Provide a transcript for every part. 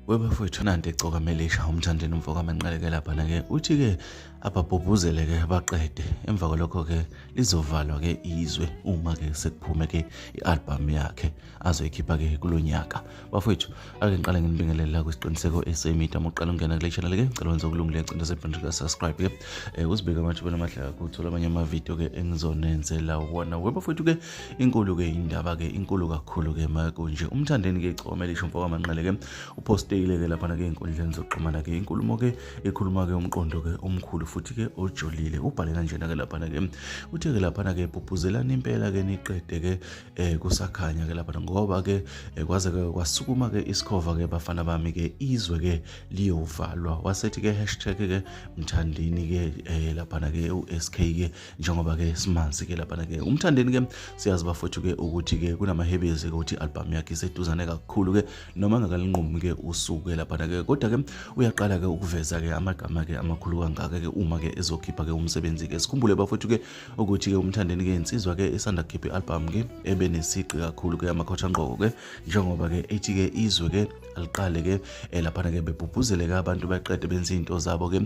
Webafowethu nanti ecokamelisha uMthandeni umfo kaManqele ke laphana ke uthi ke ababhubhuzele ke baqede emva kwalokho ke lizovalwa ke izwe uma ke sekuphume ke i-album yakhe azoyikhipha ke kulonyaka. Bafowethu ake ngiqale nginibingelele la kwisiqiniseko esemida uma uqala ungena kule channel ke ngicela wenze okulungileyo cela sebhentshe subscribe ke uzibeke amathuba namahle kakhulu uthola amanye ama-video ke engizonenzela wona. Webafowethu ke inkulu ke indaba ke inkulu kakhulu ke makunje uMthandeni ke icokamelisha umfo kaManqele ke upostile ke laphana ke enkundleni zokuxhumana ke inkulumo ke ikhuluma ke umqondo ke omkhulu futhi ke ojulile ubhale kanjena ke laphana ke uthe ke laphana ke bhubhuzelani impela ke niqede ke kusakhanya ke laphana ngoba ke kwaze ke kwasukuma ke isikhova ke bafana bami ke izwe ke liyovalwa wasethi ke hashtag ke Mthandeni ke laphana ke uSK ke njengoba ke simanzi ke laphana ke uMthandeni ke siyazi bafowethu ke ukuthi ke kunamahebezi ukuthi album yakhe iseduzane kakhulu ke noma ngakalinqumi ke usuku ke laphana ke kodwa ke uyaqala ke ukuveza ke amagama ke amakhulu kangaka ke uma ke ezokhipha ke umsebenzi ke sikhumbule bafowethu ke ukuthi ke uMthandeni ke insizwa ke esanda kukhipha ialbum ke ebenesiqi kakhulu ke amakhotha ngqoko ke njengoba ke ethi ke izwe ke aliqale ke laphana ke bebhubhuzele ke abantu baqede benze izinto zabo ke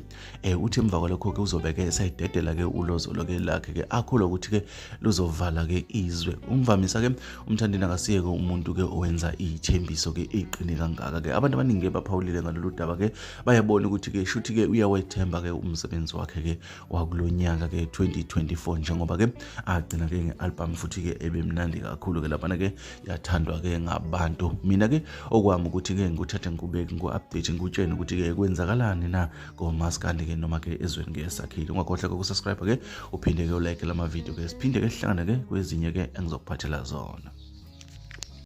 uthi emva kwalokho ke uzobe ke esayidedela ke ulozolo ke lakhe ke akholwa ukuthi ke luzovala ke izwe. Umvamisa ke uMthandeni akasiyeke umuntu ke owenza ithembiso ke eqine kangaka ke abantu abaningi ke baphawulile ngalolu daba ke bayabona ukuthi ke shuthi ke uyawethemba ke umsebenzi wakhe ke wakulonyaka ke 2024 njengoba ke agcina ke ngealbum futhi ke ebemnandi kakhulu ke laphana ke yathandwa ke ngabantu. Mina ke okwami ukuthi ke ngikuthathe ngikubeke ngiku-update ngikutshene ukuthi ke kwenzakalani na komaskandi ke noma ke ezweni ke esakhile. Ungakhohlwa ke ukusubscribe ke uphinde ke ulike lama video ke siphinde ke sihlangane ke kwezinye ke engizokuphathela zona.